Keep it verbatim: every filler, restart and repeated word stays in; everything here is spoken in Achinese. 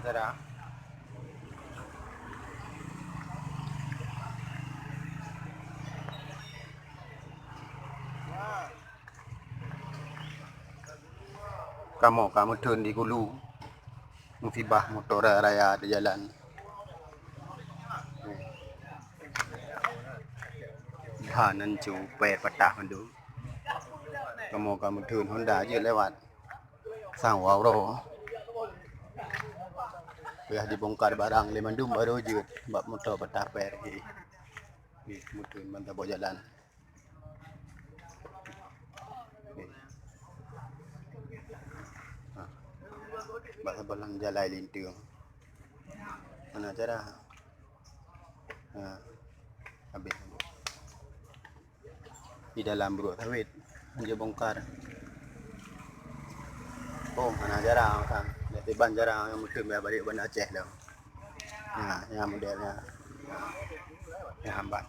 Syedara. Kamoe ka meutheun di hulu. Musibah motor raya di jalan. Ban hanco, per patah mandum. Kamoe ka meutheun, Honda jeuet lewat. Sang wawroe. Payah jibongkar barang lé mandum baru jeuet, bak motor patah per. Hei. Hei, meutheun ban saboh jalan. Hei. Ha. Bak saboh lam jalan linteung. Hana cara. Ha. Habéh. Di dalam bruek sawét, hanjeuet bongkar. Oh, hana jarang kan. Dak tiban jarang nyang meuteumé bak Banda Aceh tu. Nah, nyang model nyan. Nyang hambat.